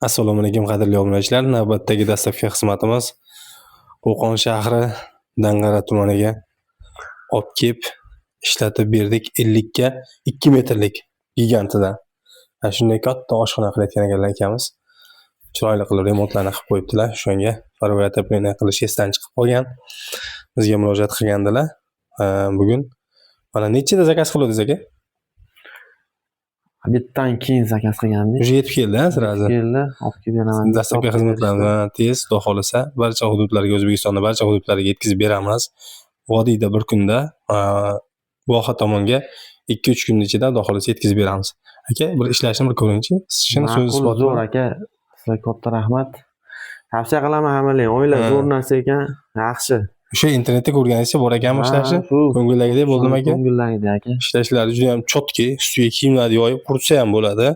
Assalomu alaykum, qadrli obunachilar. Navbatdagi dastlabki xizmatimiz Qo'qon shahri, Dang'ara tumaniga olib kelib ishlatib berdik 50 ga 2 metrlik gigantidan. Ana shunday katta oshxona qilayotgan ekanlar akamiz. Chiroyli qilib remontlarni qilib qo'yibdilar. O'shanga паровой отопление qilish esdan chiqib qolgan. Bizga murojaat qilgandilar. Bugun mana nechida zakaz qiluvdingiz, aka? Обед dan keyin zakaz qilgandik. Уже yetib keldi, a, сразу. Keldi, olib kelib beraman. Dastlabki xizmatlarni tez, xudo xohlasa, barcha hududlarga, O'zbekistonning barcha hududlariga yetkazib beramiz. Vodiyda bir kunda, voha tomonga 2-3 kun ichida, xudo xohlasa, yetkazib beramiz. Aka, bir ishlashni bir ko'ringchi. Chin so'z Ma'qul, isboti. Zo'r, aka. Sizga katta rahmat. Tavsiya qilaman hammalarga. Oila zo'r narsa ekan, yaxshi. O'sha internetda ko'rganingizcha bor ekanmi ishlashi? Shu. Ko'ngildagidek bo'ldimi, aka? Ko'ngildagidek, aka. Ishlashlari juda ham чётко, ustiga kiyimlarni yoyib quritsa ham bo'ladi.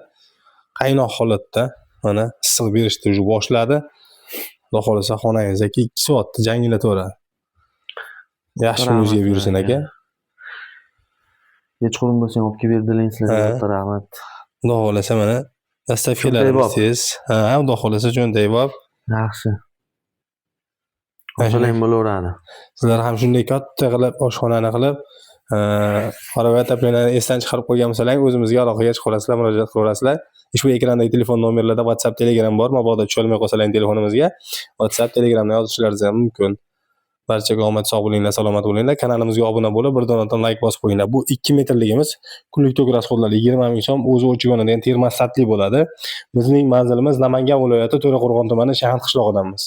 Qaynoq holatda mana issiq berishni уже boshladi. Xudo xohlasa, xonangiz, aka, 2 soatda jangillataveradi. Yaxshi kuningizga buyursin, aka. Kechqurun bo'lsa ham olib kelib berdilar sizlarga, katta rahmat. Xudo xohlasa, mana доставка larimiz Cho'ntakbop. tez. Ha, xudo xohlasa, cho'ntakbop. Yaxshi. Mana shunday. Oshxonang bo'laveradi. Sizlar ham shunday katta qilib oshxonani qilib, паровой отопление ni esdan chiqarib qo'ygan bo'lsalaring, o'zimizga aloqaga chiqaverasizlar, murojaat qilaverasizlar. Ushbu ekrandagi telefon nomerlarda WhatsApp, Telegram bor. Mabodo tusholmay qolsalaring telefonimizga WhatsApp, Telegramdan yozishlaringiz ham mumkin. Barchaga omad, sog' bo'linglar, salomat bo'linglar. Kanalimizga obuna bo'lib, bir donadan layk bosib qo'yinglar. Bu 2 metrligimiz kunlik tok расход lari 20 ming so'm, o'zi o'chib yonadigan termostatli bo'ladi. Bizning manzilimiz Namangan viloyati, To'raqo'rg'on tumani, Shahar qishlog'idanmiz.